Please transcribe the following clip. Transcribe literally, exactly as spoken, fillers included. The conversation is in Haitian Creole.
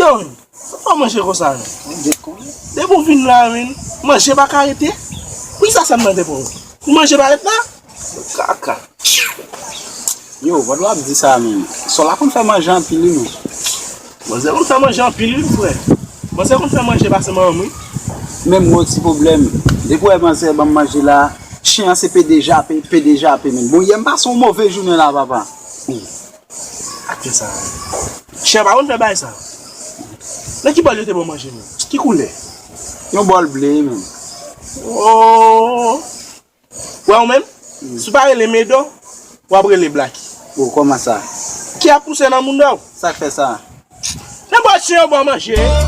Yo, men, sa pa manje konsa, men. Depi w vin la, men, manje pa ka rete. Poukisa sa m nan depo? Pou manje pa ret la? Kaka. Yo, pa dwe ap di sa, men. Sòl la konn fè manje anpil, wi, men. Manzè konn fè manje anpil, wi, frè. Manzè konn fè manje pase manman m, wi. Men m gon ti pwoblèm. Depi w wè manzè ban m manje la, chen an se pede jape, pede jape, men. Bon, yè m pase yon move jounen la, papa. Ate sa. Chen pa konn fè bagay sa. Nan ki bòl yo te ban w manje, men? Ki koulè? Yon bòl ble, men. Oh. Wè ou menm? Si w pa rele Medo, w ap rele Blacky. Oh, kòman sa? Ki ap pouse nan mounda w? Sa k fè sa? Nan bòl chen yo ban w manje.